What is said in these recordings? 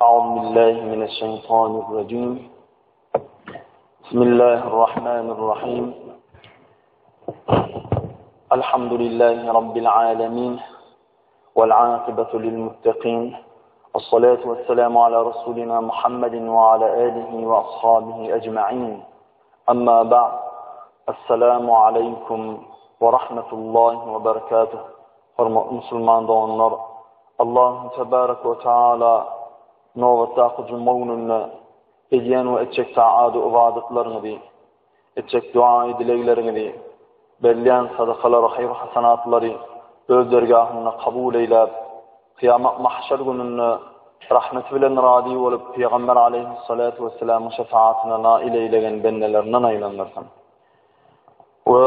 أعوذ بالله من الشيطان الرجيم بسم الله الرحمن الرحيم الحمد لله رب العالمين والعاقبة للمتقين الصلاة والسلام على رسولنا محمد وعلى آله وأصحابه أجمعين أما بعد السلام عليكم ورحمة الله وبركاته Hormatly musulman doganlar, Allahu tebarek we taala nobatdaky juma gününde edýän we etjek taat ybadatlaryňyzy, etjek duaýy dilegleriňizi, berilýän sadakalary, haýyr-hasanatlary öz dergahynda kabul eýläp, kyýamat mahşer gününde rahmeti bilen razy bolup, Pygamber aleýhissalatu wessalamyň şefaatyna nail eýlegen bendelerinden aýlandyrsyn. We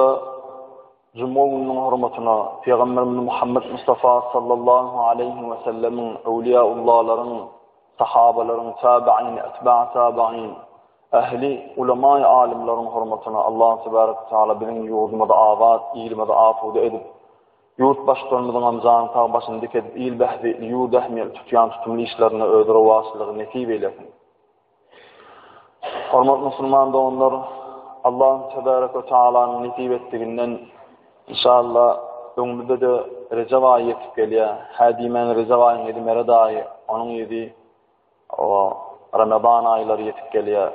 Juma gününiň hormatyna Pygamberimiz Muhammet Mustafa sallallahu aleýhi we sellemiň, öwliýaullalaryň, sahabalaryň, tabi'in, etba tabi'in, ähli ulamaý alymlaryň hormatyna Allah tebarek we taala biziň ýurdumyzy abat, ilimizi asuda edip, ýurt baştutanymyzyň hem jany sag, başyny dik edip, il bähbitli, ýurt ähmiýetli tutýan tutumly işlerinde öz rowaçlygy nesip eýlesin. Hormatly musulman doganlar, Allahu tebarek we taalanyň nesip etdiginden inşallah öňümizde-de Rejep aýy ýetip gelýär. Hä diýmän Rejep aýyň ýedi Meret aýy, onuň ýedi o Ramazan aýlary ýetip gelýär.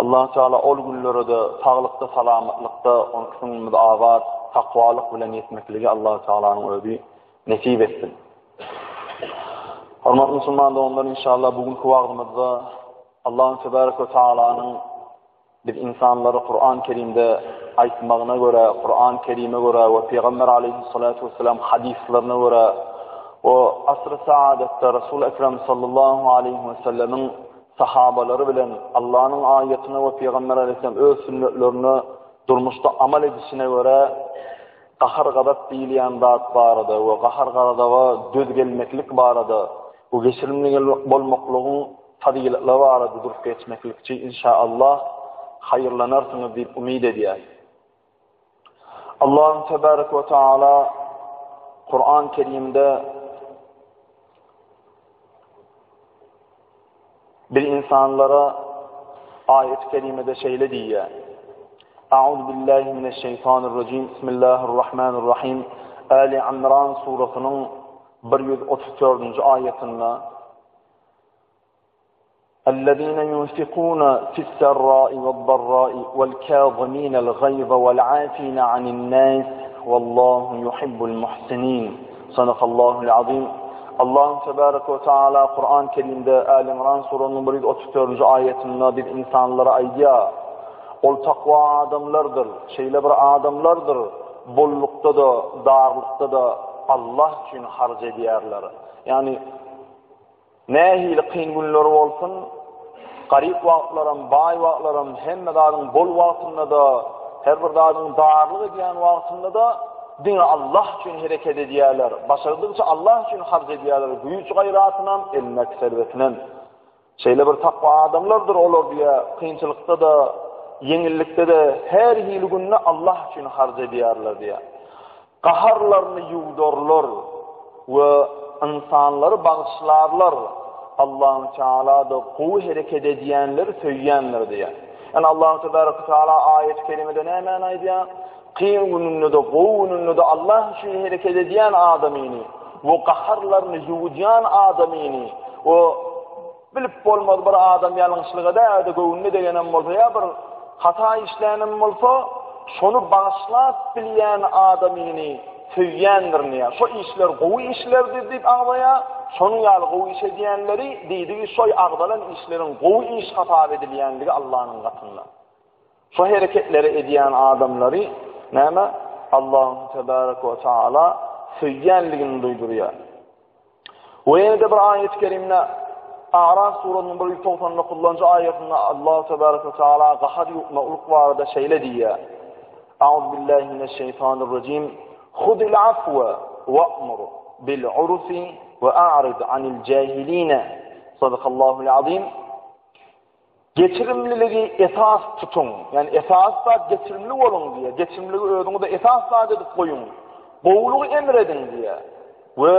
Allah Teala ol günlere-de saglykda, salamatlykda, onki süňňümiz abat, takwalyk bilen ýetmekligi Allah Tealanyň özi nesip etsin. Hormatly musulman doganlar, inşallah bu günki wagtymyzda Allahu tebarek we taalanyň biz insanlary Kur'an Kerimde aýtmagyna görä, Kur'an Kerime görä we Pygamber aleyhissalatu vesselam hadislaryna görä o asr-y saadatda Resul Ekrem sallallahu aleyhi ve sellemiň sahabalary bilen Allah'yň aýatyna we Pygamber aleyhisselam öz sünnetlerine durmuşda amal edişine görä Gahar-gazap diýilýän zat barada we gahar-gazaba döz gelmeklik barada we geçirimli bolmaklygyň fazyletlary barada durup geçmeklikçi inşaallah haýyrlanarsyňyz diýip umyt edýäs. Allahu tebarek we taala Kur'an Kerimde Biz insanlara aýat-y kerimede şeýle diýýär. A'udhu billahi mineşşeýtanirrajim. Bismillahirrahmanirrahim. Ali Imran surasynyň 134-nji aýatynda Ellezine yunfikuna fis-serra'i wed-darra'i wal-kaziminel gayza wal-afina anin-nas wallahu yuhibbul muhsinin. Sadakallahul azim. Allahu tebarek we taala Kur'an Kerimde Ali Imran surasynyň 134-nji aýatynda biz insanlara aýdýar. Ol takwa adamlardyr, şeýle bir adamlardyr, bollukda-da, darlykda-da Allah üçin harç edýärler. Ýagny Nähili kyn günler bolsun, garyp wagtlaram, baý wagtlaram, hemme zadyň bol wagtynda-da, her bir zadyň darlyk edýän wagtynda-da diňe Allah üçin hereket edýärler. Başardygyça Allah üçin harç edýärler, güýç-gaýratynam, elindäki serwetinem. Şeýle bir takwa adamlardyr olar diýýär, kynçylykda-da, ýeňillikde-de her hili günde Allah üçin harç edýärler diýýär. Gaharlaryny ýuwdarlar we ynsanlary bagyşlarlar, Allahu Teala-da gowy hereket edýänleri söýýändir diýýär. Ýani Allahu Tebaraka Teala aýat-y kerimede nämäni aýdýar? Kyn gününde-de, gowy gününde-de Allah üçin hereket edýän adamyny we gaharlaryny ýuwudýan adamyny we Bilip bolmaz bir adam ýalňyşlyk edäýde göwnüne degenem bolsa ýa bir hata işlänem bolsa, şony bagyşlap bilýän adamyny söýýändirin ýa şo işler gowy işlerdir diýip agzaýar, şonuň ýaly gowy iş edýänleri diýdigi şoý agzalan işleriň gowy iş hasap edilýänligi Allanyň gatynda. Şo hereketleri edýän adamlary näme Allahu tebarek we taala söýýänligini duýdurýar. We ýene-de bir aýat-y kerimde. A'raf surasynyň 199-njy aýatynda Allah tebarek we taala gahar ýuwutmaklyk barada şeýle diýýär. A'udhu billahi mineşşeýtanirrajim. Hudil afwa wa'mur bil urfi we a'rid anil jahilin. Sadakallahul azim. Geçirimliligi esas tutuň. Ýagny esas zat geçirimli boluň diýýär. Geçirimliligi özüňize esas zat edip goýuň. Gowulygy emr ediň diýýär. We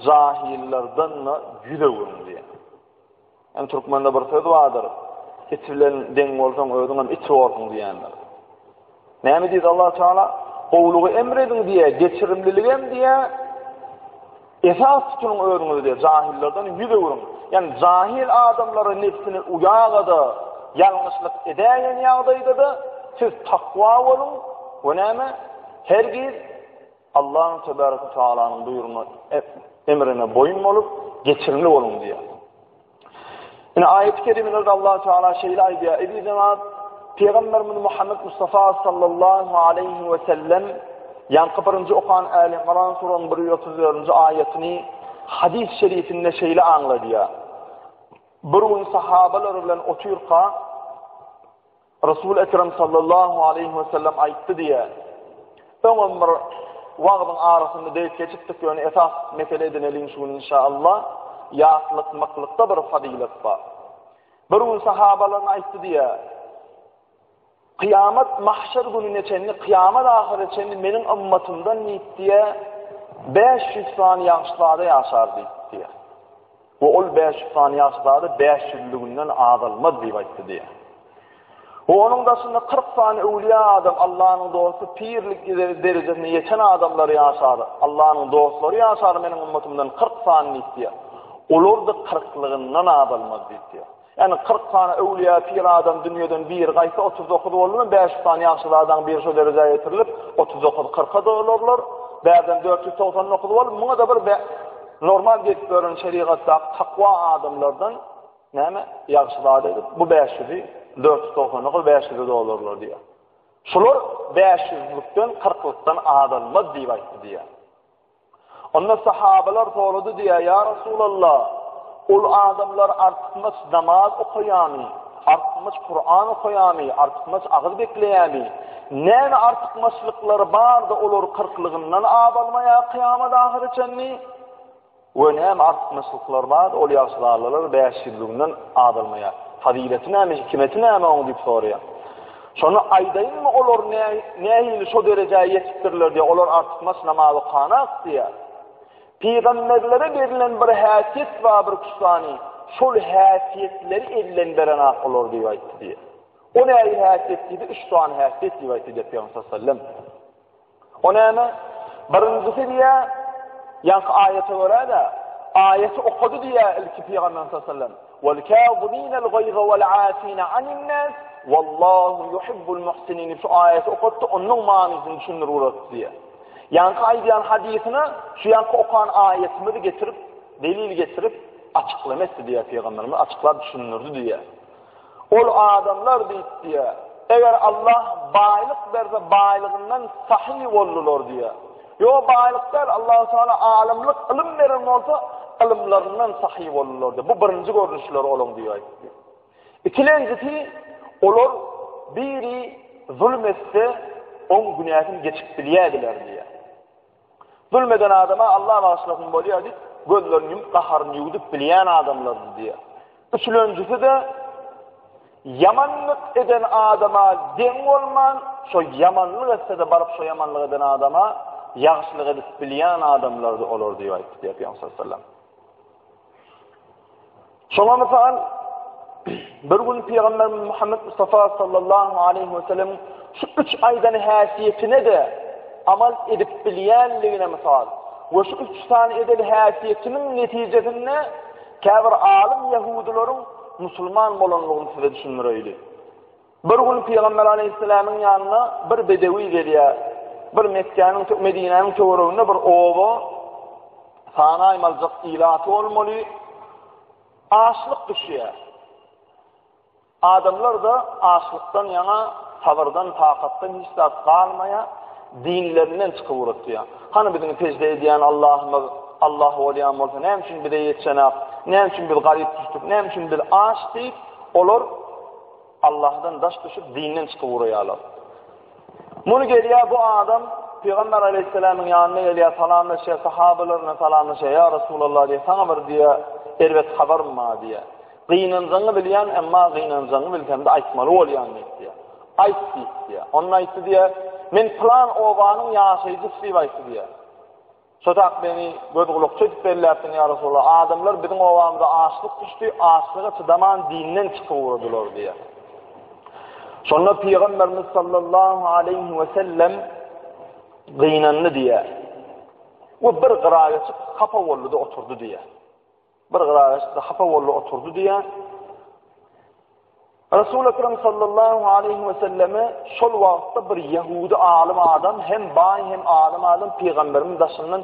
jahillerden-de ýüz öwrüň diýýär. Ýagny türkmende bir söz bardyr. It bilen deň bolsaň özüňem it borsuň diýenler. Näme diýdi Allah Teala? Gowulygy emr ediň diýýär, geçirimliligi hem diýýär. Esas tutunyň özüňizi diýýär, jahillerden ýüz öwrüň. Ýagny jahil adamlara nebsini uýaga-da, ýalňyşlyk edäýen ýagdaýda-da siz takwa boluň we näme? Hergiz Allahyň tebarek we taalanyň buýrugyna, emrine boýun bolup, geçirimli boluň diýýär. Ine aýat-y kerimelerde Allah Teala şeýle aýdýar, Eziz jemaat, Pygamberimiz Muhammed Mustafa sallallahu aleyhi we sellem ýaňky birinji okan Äli Imran surasynyň 134-nji aýatyny hadys şerifinde şeýle aňladýar. Bir gün sahabalar bilen otyrka Resul Ekrem sallallahu aleýhi we sellem aýtdy diýýär. Öňem bir wagzyň arasynda degip geçipdik, ýöne esas mesele edineliň şu gün inşallah. Ýatlatmaklykda bir fazylet bar. Bir gün sahabalaryna aýtdy diýýär. Kyýamat mahşer gününe çenli, kyýamat ahyra çenli meniň ymmatymdan diýip diýýär, 500 sany ýagşyzada ýaşar diýip diýýär. We ol 500 sany ýagşyzada 5 ýüzlüginden azalmaz diýip aýtdy diýýär. We onuň daşynda 40 sany öwlüýä adam, Allanyň dosty, pirlik derejesine ýeten adamlar ýaşar. Allanyň dostlary ýaşar meniň ümmetymdan 40 sany diýip diýýär. Olar-da kyrklygyndan azalmaz diýip diýýär. Ýagny 40 sany öwlüýä pir adam dünýeden biri gaýtsa 39 boldumy, 500 sany ýagşyzadaň biri şo derejä ýetirilip, 39 kyrka dolarlar. Bärden 499 bolup, muňa-da bir normal gezip ýören şerigatdaky takwa adamlardan Näme? Ýagşyzada edip, bu bäş ýüzi, 499 bäş ýüze dolarlar diýýär. Şular bäş ýüzlükden, kyrklykdan azalmaz diýip aýtdy diýýär. Onda sahabalar sorady diýýär, Ýa Resulallah, ol adamlar artykmaç namaz okaýarmy, artykmaç Kuran okaýarmy, artykmaç agyz bekleýärmi? Näme artykmaçlyklary bar-da olar kyrklygyndan azalmaýar kyýamat ahyra çenli? We näme artykmaçlyklar bar, ol ýagşyzadalar bäş ýüzlüginden azalmaýar. Fazileti näme, hikmeti näme oň diýip soraýar. Şonda aýdaýynmy olar nähili şo derejä ýetipdirler diýýär, olar artykmaç namaz okanak diýýär. Pygamberlere berlen bir häsiýet bar bir küsany, şol häsiýetleri elden berenak olar diýip aýtdy diýýär. O nähili häsiýet diýdi, üç sany häsiýet diýip aýtdy diýýär Pygamber sallallahu aleyhi ve sellem. O näme? Birinjisi diýä, ýaňky aýata görä-de, aýaty okady diýä ilki Pygamber sallallahu aleyhi ve sellem. Wal kaziminel gaýza wal afina anin nas wallahu yuhibbul muhsinin şu aýaty okatdy, onuň manysyny düşündirip uratdy diýä. Ýaňky aýdýan hadysyna şu ýaňky okan aýatymyzy getirip, delil getirip açyklama etdi diýä Pygamberimiz açyklap düşündirdi diýä. Ol adamlar diýip diýýär, Eger Allah baýlyk berse, baýlygyndan sahy boldular diýýär. Ýok, baýlyk däl, Allahu Teala alymlyk, ylym beren bolsa, ylymlaryndan sahy boldular diýýär. Bu birinji görnüşleri olaň diýip aýtdy. Ikilenjisi, olar biri zulum etse, oň günäsini geçip bilýärdiler diýýär. Zulm eden adama Allah bagyşlasyn bolýar diýip, gözlerini ýumup, gaharyny ýuwdup bilýän adamlardy diýýär. Üçülenjisi-de ýamanlyk eden adama deň bolman, şo ýamanlyk etse-de baryp şo ýamanlyk eden adama ýagşylyk edip bilýän adamlardy olar diýip aýtdy diýýär Pygamber sallallahu aleyhi ve sellem. Şoňa mysal bir gün Pygamberimiz Muhammed Mustafa sallallahu aleyhi ve sellem şu üç aýdan häsiýetine-de amal edip bilýänligine mysal we şu üç sany eden häsiýetiniň netijesinde käbir alym ýahudylaryň musulman bolanlygyny size düşündireýli. Bir gün Pygamber aleyhisselamyň ýanyna bir bedewi gelýär. Bir Mekgäniň, Medinäniň töwereginde bir oba sanaýmaljak ilaty bolmaly. Açlyk düşýär. Adamlar-da açlykdan ýaňa sabyrdan, takatdan hiç zat galmaýar, dinlerinden çykyp uratýar. Hany biziň sežde edýän Allahymyz? Allah bolýan bolsa näme üçin bize ýetişenak, näme üçin biz garyp düşdük, näme üçin biz aç diýip, olar Allahdan daş düşüp dinden çykyp ugraýarlar. Muny gelýär bu adam Pygamber Aleyhisselamyň ýanyna gelýär, salamlaşýar, sahabalar bilen salamlaşýar. Ýa Resulallah diýýär, saňa bir diýýär, erbet habarym bar diýýär. Gynanjaňy bilýän, emma gynanjaňy bilsem-de aýtmaly bolýan diýýär. Aýt diýýär. Onda aýtdy diýýär, men plan obanyň ýaşaýjysy diýip aýtdy diýýär. Şo tak meni göz-gulakçy edip belläpdiň, ýa Resulallah, adamlar biziň obamyza açlyk düşdi, açlyga çydaman dinden çykyp ugradylar diýýär. Şonda Pygamberimiz sallallahu aleýhi we sellem gynandy diýýär. We bir gyra geçip hapa boldy-da oturdy diýýär. Bir gyra geçip hapa boldy oturdy diýýär. Resul Ekrem sallallahu aleýhi we selleme şol wagtda bir ýehudi alym adam hem baý hem alym adam pygamberimiň daşyndan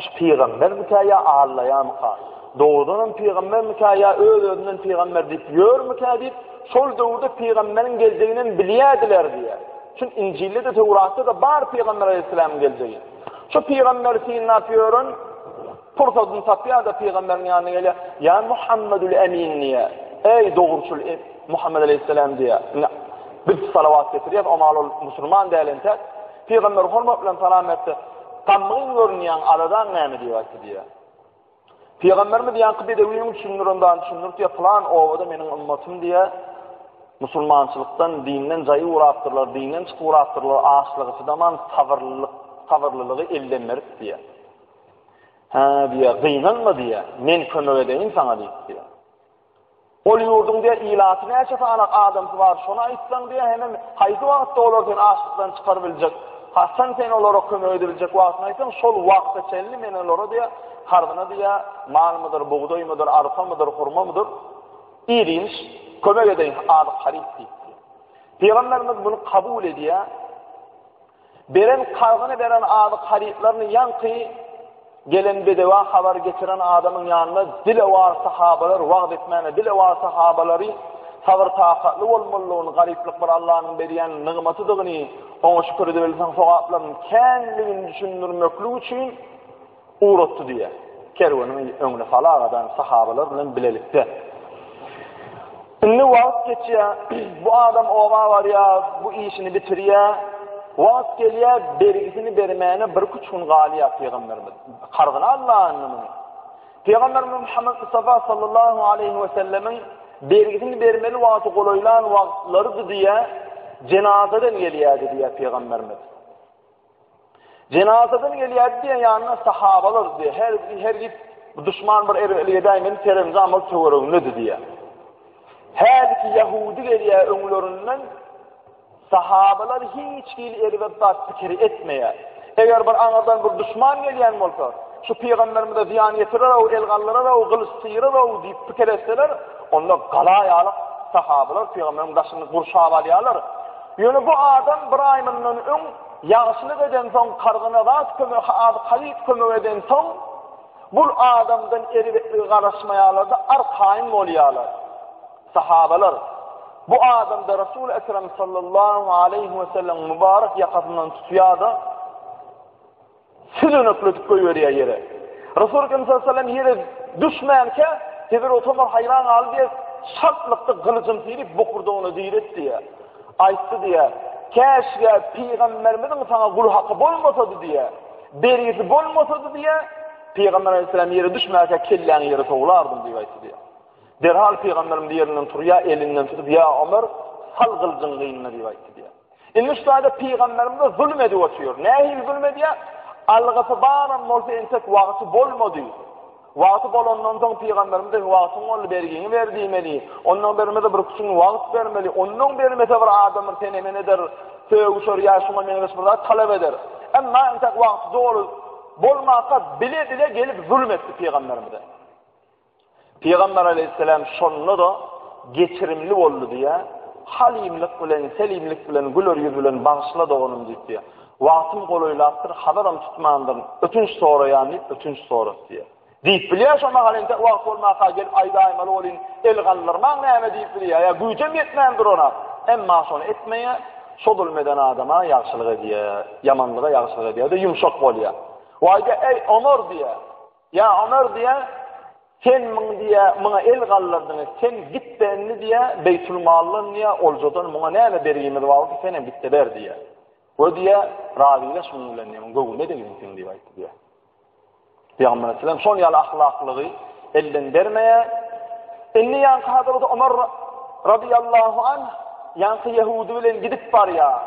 şu pygambermikä ýa allaýamyka? Dogrudan hem pygambermikä ýa öz-özünden pygamber diýip ýörmükä diýip, şol döwürde pygamberiň geljegini hem bilýärdiler diýýär. Çünki Injilde-de Töwratda-da bar pygamber aleyhisselamyň geljegi. Şu pygamberi synlap ýören Pursadyny tapýar-da pygamberiň ýanyna gelýär. Ýa Muhammedül Emin diýýär. Eý dogruçyl e, Muhammed aleyhisselam diýýär. Indi biz salawat getirýäs, omal ol musulman däl entek. Pygamber hormat bilen salam berse, gamgyn görünýäň, aladaň näme diýip aýtdy diýýär. Pygamberimiz ýaňky bedewiniň düşündiren zady düşündirip diýýär, pylan obada meniň ymmatym diýýär. Musulmançylykdan, dinden jaýy urapdyrlar, dinden çykyp urapdyrlar, açlygy çydaman sabyrlylyk, sabyrlylygy elden berip diýýär. Hä, diýýär, gynanma diýýär, men kömek edeýin saňa diýip diýýär. Ol ýurduň diýýär, ilaty näçe sany adamsy bar, şony aýtsaň diýýär, hemem haýsy wagtda olar seni açlykdan çykaryp biljek, haçan sen olara kömek edebiljek wagtyny aýtsaň, şol wagta çenli men olara diýýär, karzyna diýýär, malmydyr, bugdaýmydyr, arpamydyr, hurmamydyr, ir-iýmiş kömek edeýin, azyk-haryt diýip diýýär. Pygamberimiz muny kabul edýär. Beren karzyny beren azyk harytlaryny ýaňky gelen bedewa habar getiren adamyň ýanyna dilewar sahabalar wagz etmäne dilewar sahabalary sabyr-takatly bolmalydygyny, garyplyk bir Allanyň berýän nygmatydygyny, oňa şükür edebilseň sogaplarynyň känligini düşündirmeklik üçin ugratdy diýýär. Kerweniň öňüne salagadan sahabalar bilen bilelikde. Indi wagt geçýär, bu adam oba barýar, bu işini bitirýär. Wagt gelýär, bergisini bermäne bir-üç gün galýar pygamberimiz. Karzyny aldy indi muny. Pygamberimiz Muhammed Mustafa sallallahu aleyhi we sellemiň bergisini bermeli wagty golaýlan wagtlarydy diýýär, jenazadan gelýärdi diýýär pygamberimiz. Jenazadan gelýärdi diýen ýanyna sahabalar diýýär. Her her git duşman bir erbetlik edäýmeli serenjam ol töweregindedi diýýär. Häzirki ýahudi gelýär öňlerinden sahabalar hiç hili erbet zat pikir etmeýär. Eger bir aňyrdan bir duşman gelýän bolsa, şu pygamberimize zyýan ýetirer-ow, el galdyrar-ow, gylyç syrar-ow diýip pikir etseler, onda gala ýaly sahabalar pygamberiň daşyny gurşap alýarlar. Ýöne bu adam bir aý mundan öň ýagşylyk edensoň, karzyna zat kömek, azyk haryt kömek edensoň, bul adamdan erbetlige garaşmaýarlar-da, arkaýyn bolýarlar. Sahabalar bu adamda Resul Ekrem sallallahu aleýhi we sellem mübarek ýakasyndan tutýar-da, Süzünekledip goýberýär ýere. Resul Ekrem sallallahu aleyhi ve sellem ýere düşmänkä Hezreti Omar haýran galdy diýär, şatlykda gylyjyny syryp bokurdagyna diret diýär. Aýtdy diýär, käşgä pygamberimiziň saňa gul haky bolmasady diýär. Bergisi bolmasady diýär, Pygamber aleyhisselam ýere düşmänkä kelläňi ýere sowlardym diýip aýtdy diýär. Derhal pygamberimiz ýerinden turýar, elinden tutup, ýa Omar, sal gylyjyňy gynyna diýip aýtdy diýär. Indi şu taýda pygamberimize zulum edip otyr. Nähili zulum edýär? Algysy baram bolsa entek wagty bolmady. Wagty bolandan soň pygamberimize wagtyň boldy, bergiňi ber diýmeli. Ondan bermese bir küçüň wagt bermeli. Ondan bermese bir adam bir sene eder, sögüşer ýa şuňa meňzeş bir zat talap eder. Emma entek wagty doly bolmaka bile-bile gelip zulum etdi pygamberimize. Pygamber aleýhissalam şonda-da geçirimli boldy diýýär. Halymlyk bilen, selimlik bilen, güler ýüz bilen bagyşla doganym diýip diýýär. Wagtym golaýlapdyr, habaram tutmandyryn, ötünç soraýan diýip, ötünç sorat diýýär. Diýip bilýär şo mahal entek wagt bolmaka gelip aýdaýmaly bolyn, el galdyrmaň näme diýip bilýär, ýa güýjem ýetmändir ona. Emma şony etmeýär, şo zulum eden adama ýagşylyk edýär, ýamanlyga ýagşylyk edýär-de ýumşak bolýar. Waýda, eý, Omar diýýär. Ýa Omar diýýär, sen muň diýýär, muňa el galdyrdyň, sen git-de indi diýýär, Beýtulmaldan diýýär, oljadan muňa näme bergimiz bar bolsa, senem git-de ber diýýär. We diýýär, razylaş muň bilen diýýär, muň göwnüne degdiň sen diýip aýtdy diýýär. Pygamber aleyhisselam şol ýaly ahlaklygy elden bermeýär. Indi ýaňky Hazreti Omar radiyallahu anh ýaňky ýehudi bilen gidip barýar.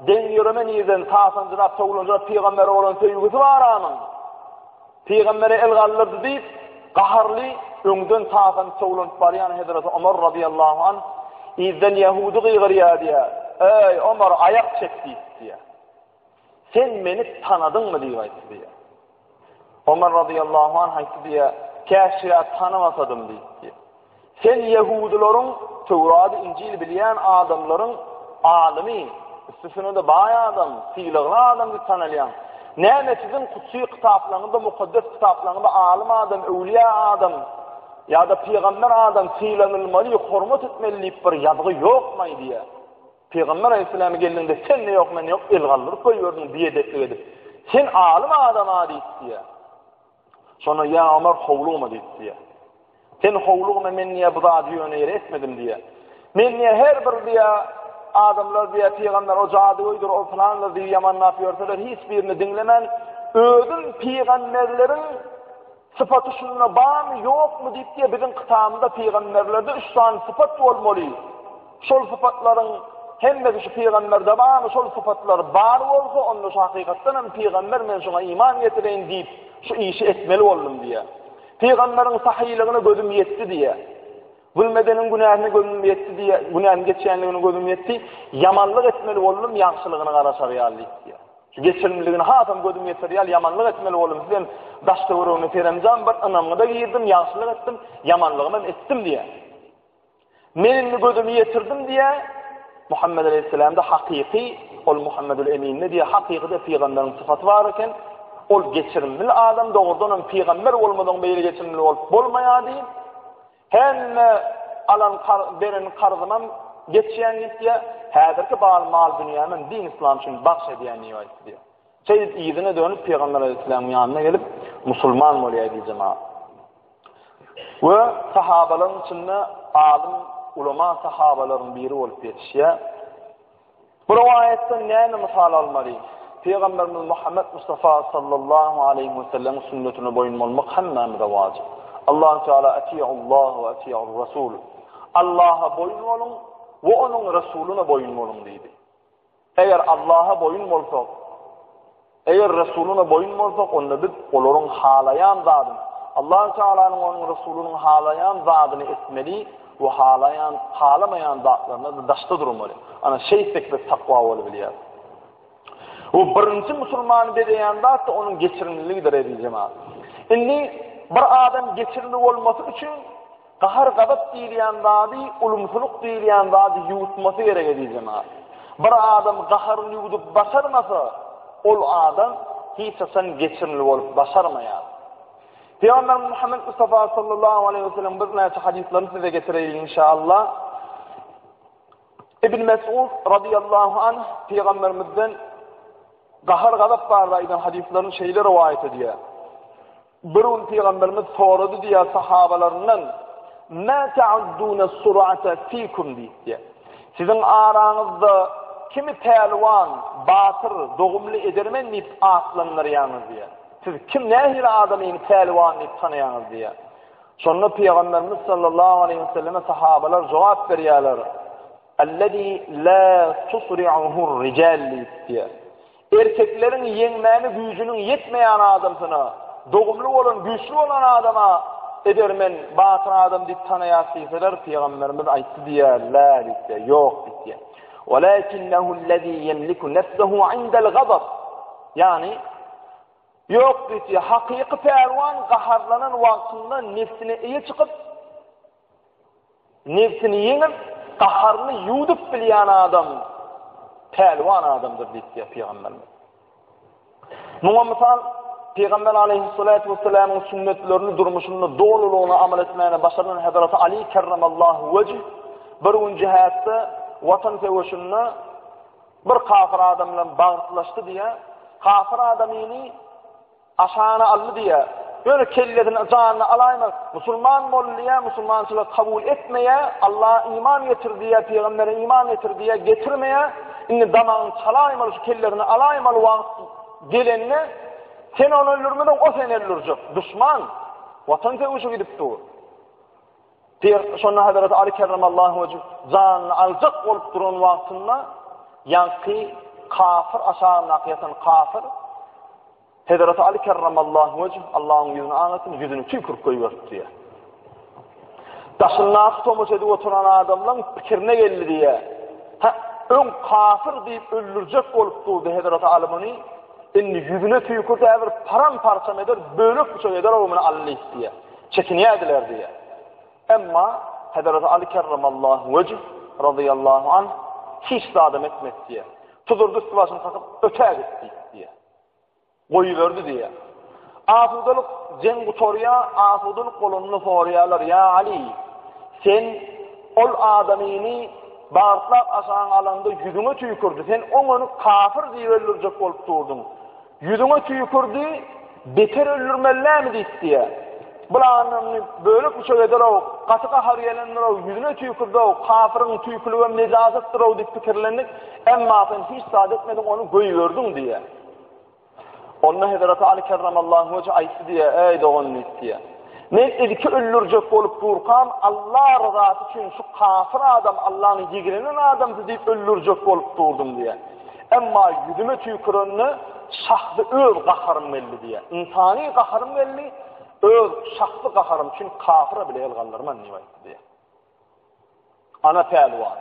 Deň ýöreme nirden tasanjyrap towlanjyrap pygambere bolan söýgüsi bar anyň. Pygambere el galdyrdy diýip, gaharly öňden tasanyp towlanyp barýan Hazreti Omar radiyallahu anh yzdan ýehudi gygyrýar diýär. Eý Omar aýak çek diýip diýär. Sen meni tanadyňmy diýip aýtdy diýýär. Omar razyýallahu anh aýtdy diýýär, Käşgä tanamasadym diýip diýýär. Sen ýehudylaryň Töwrady, Injil bilýän adamlaryň alymy, üstesine-de baý adam, sylagly adam diýip tanalýaň. Näme siziň kutsy kitaplaryňyzda, mukaddes kitaplaryňyzda alym adam, öwlüýä adam ýa-da pygamber adam sylanylmaly, hormat etmeli diýip bir ýazgy ýokmaý diýýär. Pygamber aleyhissalama geldiňde sende ýok mende ýok el galdyryp goýberdiň biedeplik edip. Sen alym adam-a diýip diýýär. Şonda ýa Omar howlugma diýip diýýär. Sen howlugma men diýýär bu zady ýöne ýere etmedim diýýär. Men diýýär her bir diýýär adamlar diýýär pygamber o jadygöýdür o pylandyr diýip ýamanlap ýörseler hiç birini diňlemän özüm pygamberleriň Sypaty şunda barmy, ýokmy diýip diýe biziň kitabymyzda pygamberlerde üç sany sypat bolmaly. Şol sypatlaryň hemmesi şu pygamberde barmy, şol sypatlar bar bolsa, onda şu hakykatdan hem pygamber men şoňa iman getireýin diýip, şu işi etmeli boldum diýe. Pygamberiň sahylygyna gözüm ýetdi diýe. Zulmedeniň günäsine gözüm ýetdi diýe, günäni geçýänligine gözüm ýetdi. Ýamanlyk etmeli boldum, ýagşylygyna garaşar ýaly diýip diýe. Şu geçirimliligini hasam gözüm ýeter ýaly ýamanlyk etmeli boldum. Sizem daş-töweregine seremjam bir ynamyňyza girdim, ýagşylyk etdim, ýamanlygymam etdim diýýär. Men indi gözümi ýetirdim diýýär. Muhammet aleýhissalamda hakyky ol Muhammedül Eminde diýýär, hakyky-da pygamberiň sypaty bar eken. Ol geçirimli adam, dogrudan hem pygamber bolmadyň beýle geçirimli bolup bolmaýar diýip, Hemme alan beren karzymam geçýän diýip diýýär. Häzirki bar mal-dünýämem din-yslam üçin bagş edýän diýip aýtdy diýýär. Şeýdip yzyna dönüp Pygamber aleyhisselamyň ýanyna gelip musulman bolýar diýdi jemagat. We sahabalaryň içinde alym ulama sahabalaryň biri bolup ýetişýär. Bu rowaýatdan näme mysal almaly? Pygamberimiz Muhammet Mustafa sallallahu aleýhi we sellemiň sünnetine boýun bolmak hemmämize wajyp. Allahu Teala atiullah we atiur rasul. Allaha boýun boluň we onuň Resulyna boýun boluň diýdi. Eger Allaha boýun bolsak, Eger Resulyna boýun bolsak, onda biz olaryň halaýan zadyny, Allahu Tealanyň onuň Resulynyň halaýan zadyny etmeli we halaýan, halamaýan zatlaryndan daşda durmaly. Ana şeýtsek biz takwa bolup bilýäris. Bu birinji musulmany bezeýän zat-da onuň geçirimliligidir eziz jemaat. Indi bir adam geçirimli bolmasy üçin Gahar-gazap diýilýän zady, ulumsylyk diýilýän zady ýuwutmasy gerek eziz jemagat. Bir adam gaharyny ýuwdup başarmasa, ol adam hiç haçan geçirimli bolup başarmaýar. Pygamberimiz Muhammet Mustafa sallallahu aleýhi we sellem birnäçe hadyslaryny size getireýin inşallah. Ibn Mesud radiyallahu anh pygamberimizden gahar-gazap barada aýdan hadyslaryny şeýle rowaýat edýär. Bir gün Pygamberimiz sorady diýýär sahabalaryndan, Mä ta'udduna sur'ata fikum diýipdi. Siziň araňyzda kimi pälwan, batyr, dogumly edermen diýip atlandyrýaňyz diýýär. Siz kim nähili adamyny pälwan diýip tanaýaňyz diýýär. Şonda Pygamberimiz sallallahu aleýhi we selleme sahabalar jogap berýärler. Allazi la tusri'uhu rijal diýipdi. Erkekleriň ýeňmäne güýjüniň ýetmeýän adamsyna, dogumly bolan, güýçli bolan adama edermen, batyr adam diýip tanaýas diýseler, pygamberimiz aýtdy diýýär, lä diýipdir, ýok diýipdir. Walakinnehu'llezî ýemliku nefsehu indel gazab. Ýagny, ýok diýipdir, hakyky pälwan gaharlanan wagtynda nefsine eýe çykyp, Nebsini ýeňip, gaharyny ýuwdup bilýän adam pälwan adamdyr diýipdir pygamberimiz. Muňa mysal Pygamber aleyhissalatu vesselamyň sünnetlerini durmuşynda dolulygyna amal etmäne başaran Hazreti Ali kerremallahu wejh bir gün jihatda watan söweşinde bir kafir adam bilen bagtlaşdy diýä. Kafir adamyny Aşagyna aldy diýýär. Ýöne kellesini, janyny alaýmaz. Musulman bol diýýär, musulmançylygy kabul etmeýär, Allaha iman getir diýýär, pygambere iman getir diýýär, getirmeýär. Indi damagyny çalaýmaly, şu kellesini alaýmaly wagt gelende, sen ony öldürmeseň, o seni öldürjek. Duşman. Watan söweşi gidip dur. Şonda Hazreti Ali kerremallahu wejh janyny aljak bolup duran wagtynda ýaňky kafir aşagyndaky ýatan kafir Hazreti Ali kerremallahu wejh Allahyň ýüzüni aňlasyn, ýüzüni tüýkürip goýberdi diýýär. Daşyndaky tomaşa edip oturan adamlaryň pikirine geldi diýýär. Ha, öň kafir diýip öldürjek bolup durdy Hazreti Ali muny. Indi ýüzüne tüýkürse häzir param-parçam eder, bölek-büçek eder o muny Ali diýýär. Çekinýärdiler diýýär. Emma Hezreti Aly kerremallahu wejh razyýallahu anh hiç zadam etmedi diýýär. Tuzurdy üsti başyny kakyp ötä gitdi diýýär. Goýberdi diýýär. Asudalyk jeň gutarýar, asudalyk bolanda soraýarlar, ýa Ali, sen ol adamyny bagtlap aşagyňa alanda ýüzüňe tüýkürdi, sen oňony kafir diýip öldürjek bolup durduň. Ýüzüňe tüýkürdi, beter öldürmelilämi diýip diýýär. Bul adamny bölek-büçek eder-ow, gaty gahary gelendir-ow, ýüzüne tüýkürdi-ow, kafyryň tüýküligem nejasatdyr-ow diýip pikirlendik, emma sen hiç zat etmediň, ony goýberdiň diýýär. Onda Hezreti Aly kerremallahu wejhe aýtdy diýýär, Eý dogan diýip diýýär. Men ilki öldürjek bolup durkam, Allah ryzasy üçin şu kafyr adam, Allanyň ýigrenen adamsy diýip öldürjek bolup durdum diýýär. Emma ýüzüme tüýkürende şahsy öz gaharym geldi diýýär. Ynsany gaharym geldi, öz şahsy gaharym üçin kafyra bile el galdyrman diýip aýtdy diýýär. Ana pälwan.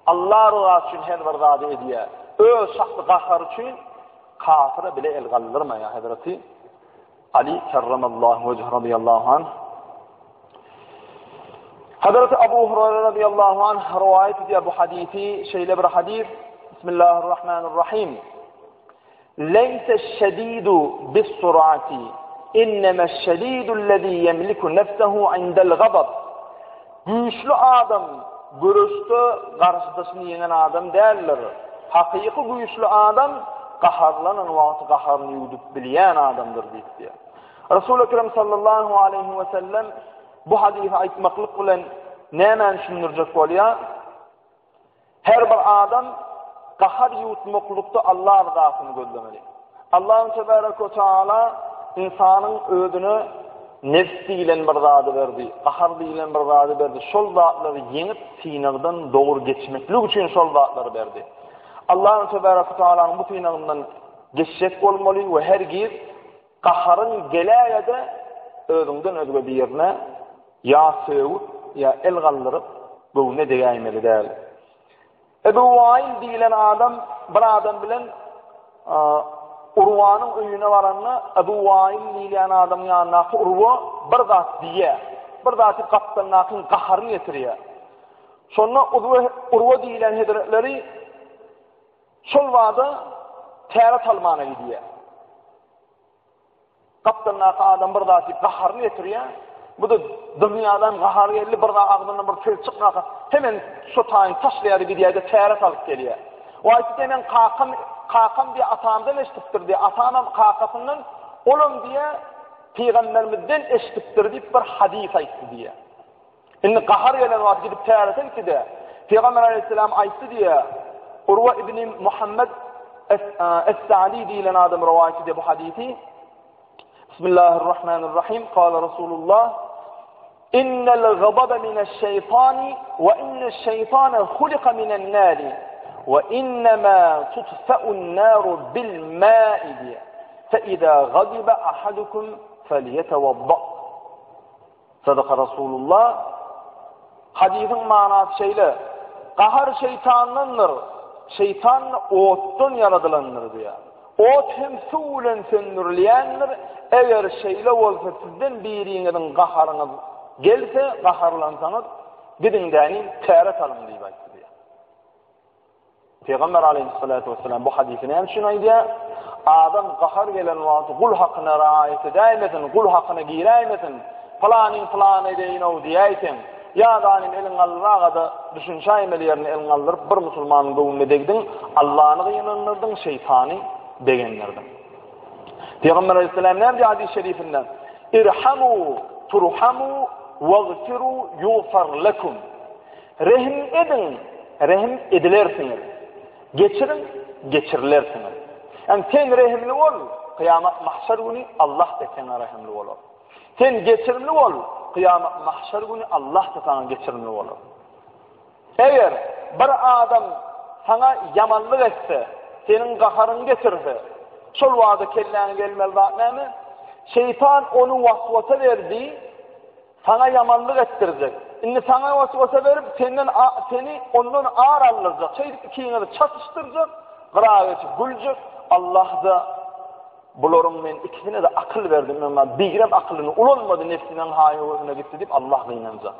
Allah rızasy üçin her bir zady edýär. Öz şahsy gahary üçin kafyra bile el galdyrmaýar Hazreti Ali kerremallahu wejh radiyallahu anh. Hazreti Abu Hurayra radiyallahu anh rivayet edýär bu hadisi, şeýle bir hadis. Bismillahirrahmanirrahim. Leýse şedidu bis-surati, inneme şedidu lezi yemliku nefsehu indel gazab. Güýçli adam göreşde garşydaşyny ýeňen adam däldir. Hakyky güýçli adam gaharlanan wagty gaharyny ýuwdup bilýän adamdyr diýipdir. Resul Ekrem sallallahu aleyhi we sellem bu hadysy aýtmaklyk bilen nämäni düşündirjek bolýar? Her bir adam gahar ýuwutmaklykda Allah ryzasyny gözlemeli. Allahu tebaraka we taala ynsanyň özüne nefs diýlen bir zady berdi, gahar diýlen bir zady berdi. Şol zatlary ýeňip, synagdan dogry geçmeklik üçin şol zatlary berdi. Allahu tebaraka we taalanyň bu synagyndan geçjek bolmaly we hergiz gaharyň geläge-de özüňden özge birine ýa sögüp, ýa el galdyryp göwnüne degäýmeli däl. Ebu Wail diýlen adam bir adam bilen Urwanyň öýüne baranda Ebu Wail diýilýän adamyň ýanyndaky Urwa bir zat diýýär. Bir zat diýip gapdalyndakyň gaharyny getirýär. Şonda Urwa diýilýän hezretleri şol bada täret almana gidýär. Gapdalyndaky adam bir zat diýip gaharyny getirýär. Bu-da dünýäden gahary geldi, bir zat agzyndan bir söz çykmasa, hemen şo taýyny taşlaýar gidýär-de täret alyp gelýär. O aýtdy diýýär, men kakam, kakam diýýär, atamdan eşidipdir diýýär, atamam kakasyndan, olam diýýär, pygamberimizden eşidipdir diýip bir hadys aýtdy diýýär. Indi gahar gelen wagty gidip tärete gitdi-de, Pygamber aleyhisselam aýtdy diýýär, Urwa ibn Muhammed Es-Sa'di diýlen adam rowaýat edýär bu hadysy. Bismillahirrahmanirrahim. Kala Rasulullah Innel gadabe mineşşeýtani we inneşşeýtane hulika minen nari we innema tutfa'un naru bil ma'i diýýär. Fe iza gadiba ahadukum felyetewadda. Sadaka Rasulullah. Hadysyň manasy şeýle, Gahar şeýtandandyr, şeýtan-da otdan ýaradylandyr diýýär. Ot hem suw bilen söndürilýändir, eger şeýle bolsa sizden biriňiziň gaharyňyz gelse, gaharlansaňyz, gidiň däniň täret alyň diýip aýtdy diýýär. Pygamber aleyhissalatu vesselam bu hadysy näme üçin aýdýar? Adam gahar gelen wagty gul hakyna raýat edäýmesin, gul hakyna giräýmesin, pylanyň pylany edeýin-ow diýäýseň, ýa-da anym eliň galdyraga-da düşünşäýmeli ýerine eliň galdyryp bir musulmanyň göwnüne degdiň, Allany gynandyrdyň, şeýtany begendirdiň. Pygamber aleyhisselam näme diýýär hadys şerifinde? Irhamu turhamu wagfiru yughfar lekum. Rehim ediň, rehim edilersiňiz. Geçiriň, geçirilersiňiz. Ýani sen rehimli bol, kyýamat mahşer güni Allah-da saňa rehimli bolar. Sen geçirimli bol, kyýamat mahşer güni Allah-da saňa geçirimli bolar. Eger bir adam saňa ýamanlyk etse, seniň gaharyňy getirse, şol wagtda kelläňe gelmeli zat näme? Şeýtan ony waswasa berdi, saňa ýamanlyk etdirjek. Indi saňa waswasa berip, senden seni ondan ar aldyrjak. Şeýdip ikiňizi çatyşdyrjak, gyra geçip güljek. Allah-da bularyň men ikisine-de akyl berdim, emma birem akylyny ulanmady, nefsiniň haýy-höwesine gitdi diýip Allah gynanjak.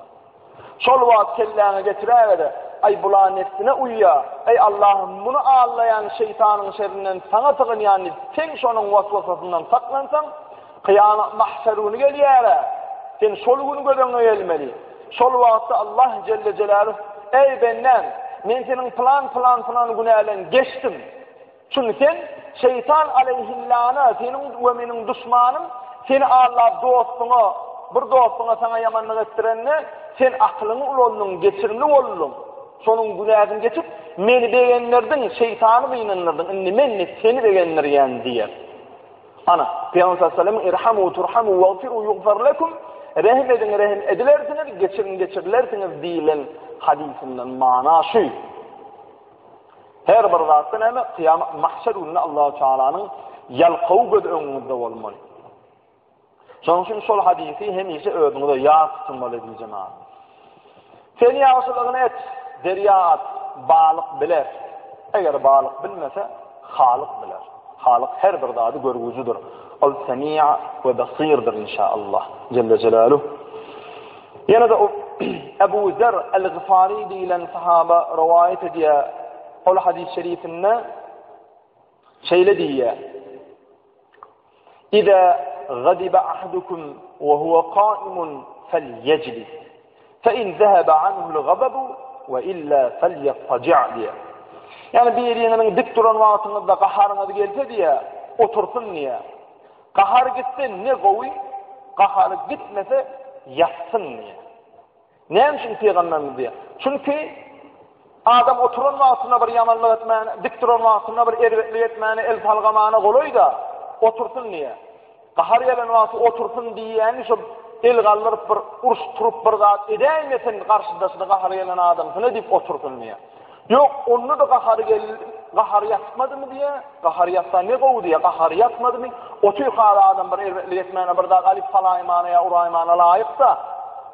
Şol wagt kelläňe getiräge-de, Aý, bula nebsine uýýa, eý, Allahym, muny aldaýan şeýtanyň şerinden saňa sygynýan diýip, sen şonuň waswasasyndan saklansaň, kyýamat mahşer güni gelýär-ä, sen şol gün göz öňüňe gelmeli. Şol wagtda Allah jelle jelaluh, Eý, bendäm, men seniň pylan-pylan-pylan günäleňi geçdim. Çünki sen şeýtan aleýhillana, seniň we meniň duşmanym, seni aldap dostuňa, bir dostuňa saňa ýamanlyk etdirende, sen akylyňy ulandyň, geçirimli bolduň. Şonuň günäsini geçip, meni begendirdiň, şeýtany gynandyrdyň, indi men seni begendirýän diýer. Ana, Pygamber sallallahu aleyhi ve sellem irhamu turhamu wagfiru yughfar lekum Rehim ediň, rehim edilersiňiz, geçiriň, geçirilersiňiz diýilen hadysyndan mana şu. Her bir zatda näme? Kyýamat mahşer gününde Allahu Tealanyň ýalkawy göz öňüňizde bolmaly. Şonuň üçin şol hadysy hemişe özüňize ýat tutmaly diýjem ha. Sen ýagşylygyny et, derýa at, balyk biler. Eger balyk bilmese, Halyk biler. Halyk her bir zady görgüjidir. Ol Semi'a we Basirdir inşaallah. Celle Celaluhu. Ýene-de Ebu Zer el-Gyfary diýlen sahaba rowaýat edýär. Ol hadys şerifinde şeýle diýýär. Iza gadiba ahadukum we huwa qaimun falyajlis. Fa in zahaba anhu al-ghadabu we illa falyattaji' diýýär. Ýani biriňiziň dik duran wagtyňyzda gaharyňyz gelse diýýär, otursyn diýýär. Gahary gitse ne gowy, gahary gitmese ýatsyn diýýär. Näme üçin pygamberimiz diýýär? Çünki adam oturan wagtynda bir ýamanlyk etmäne, dik duran wagtynda bir erbetlik etmäne, el salgamana golaý-da, otursyn diýýär. Gahar gelen wagty otursyn diýýäni şo el galdyryp bir uruş turup bir zat edäýmesin garşydaşyna gahary gelen adamsyna diýip otursyn diýýär. Ýok, onda-da gahary gel, gahary ýatmadymy diýýär, gahary ýatsa ne gowy diýýär, gahary ýatmadymy, otyrka-da adam bir erbetlik etmäne, bir zat alyp salaýmana ýa uraýmana laýyksa,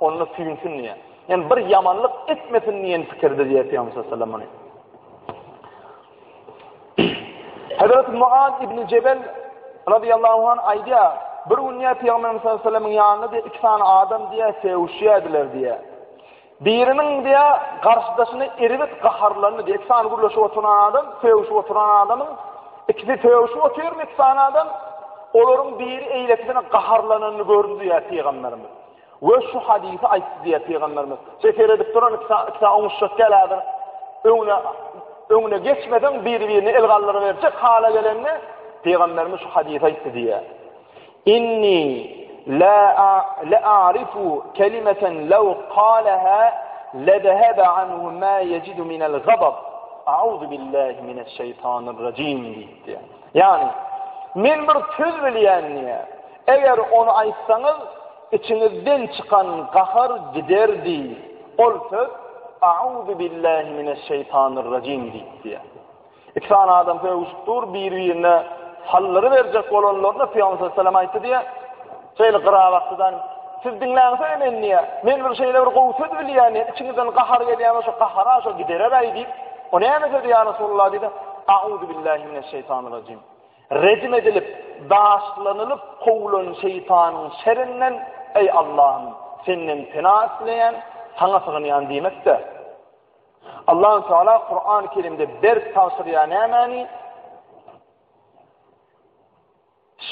onda süýnsün diýýär. Ýani bir ýamanlyk etmesin diýen pikirde diýýär Pygamber sallallahu aleyhi ve sellem muny. Hazreti Muaz ibn Jebel radıyallahu anh aýdýar, bir gün diýýär Pygamber sallallahu aleyhi ve sellemiň ýanynda diýýär, iki sany adam diýýär, sögüşýärdiler diýýär. Biriniň diýä garşydaşyna erbet gaharlandy diýä. Iki sany gürleşip oturan adam, sögüşip oturan adamyň ikisi sögüşip otyrmy iki sany adam, olaryň biri eýlekisine gaharlananyny gördi diýä pygamberimiz. We şu hadysy aýtdy diýä pygamberimiz. Şeý seredip duran iki sany, iki sany oňuşjak gel häzir. Öňüne öňüne geçmeseň biri-birine el galdyryberjek hala gelende pygamberimiz şu hadysy aýtdy diýä. Inni la'arifu kelimeten law qalaha lezehebe anhu ma yecidu minel gazab. A'uzu billahi mineşşeýtanirrajim diýipdi. Ýagny, men bir söz bilýän diýýär. Eger ony aýtsaňyz, içiňizden çykan gahar giderdi. Ol söz A'uzu billahi mineşşeýtanirrajim diýipdi. Iki sany adam sögüşip dur, bir-birine saldyry berjek bolanlarynda Pygamber sallallahu aleyhi ve sellem aýtdy diýýär. Şeýle gyra bakdydan, siz diňläňsene meni diýýär. Men bir şeýle bir gowy söz bilýän diýýär. Içiňizden gahar gelýär, şo gahara şo giderer-aý diýip. O näme sözi ýa Resulullah diýdi. A'uzu billahi mineşşeýtanirrajim. Rejim edilip, daşlanylyp kowulan şeýtanyň şerinden, eý Allahym, senden pena isleýän, saňa sygynýan diýmekdir. Allahu Teala Kur'an-ı Kerimde berk tabşyrýar nämäni?